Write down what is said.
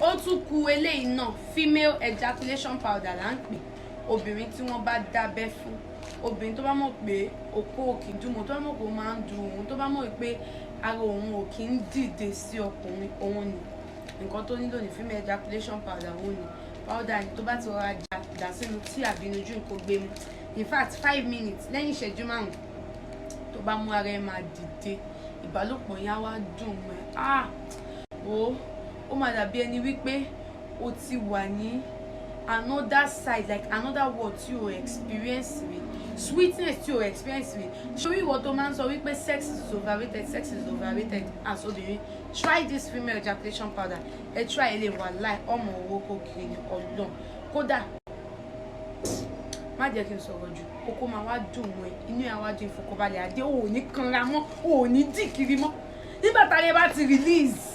Ó tún ku eléyìí náà, female ejaculation powder là ń pè. Obìnrin tí wọ́n bá dábẹ́ fún, obìnrin tó bá mọ̀ pé okó ò kì í dùn mọ́, tó bá mọ̀ pé ó máa ń dùn òun, tó bá mọ̀ pé ara òun ò kì í dìde sí ọkùnrin, òun ni nǹkan tó nílò ní female ejaculation powder. Òun ni powder ni tó bá ti rọra já dà sínú tí àbí inú ojú nǹkan gbé mu. In fact, 5 minutes, lẹ́yìn ìṣẹ́jú 5 tó bá mú, ara ẹ máa dìde, ìbálòpọ̀ yẹn á wá dùn mọ́ ẹ. Ah, wo, ó máa dàbí ẹni wípé o ti wà ní another side, like another world tí o experience rí, sweetness tí o experience rí. Sórí ìwọ tó máa ń sọ wípé sex is overrated, sex is overrated, as obìnrin, try this female ejaculation powder. Ẹ try ẹ lè wà láì ọmọ owó kò kiri ní Ọlọ́run. Kódà, má jẹ́ kí n sọ̀rọ̀ jù. Okó máa wá dùn mọ́ ẹ, inú ẹ wá dùn, ìfọkànbalẹ̀ àdé, o ò ní kanra mọ́, o ò ní dì kiri mọ́ nígbà táyé bá ti release.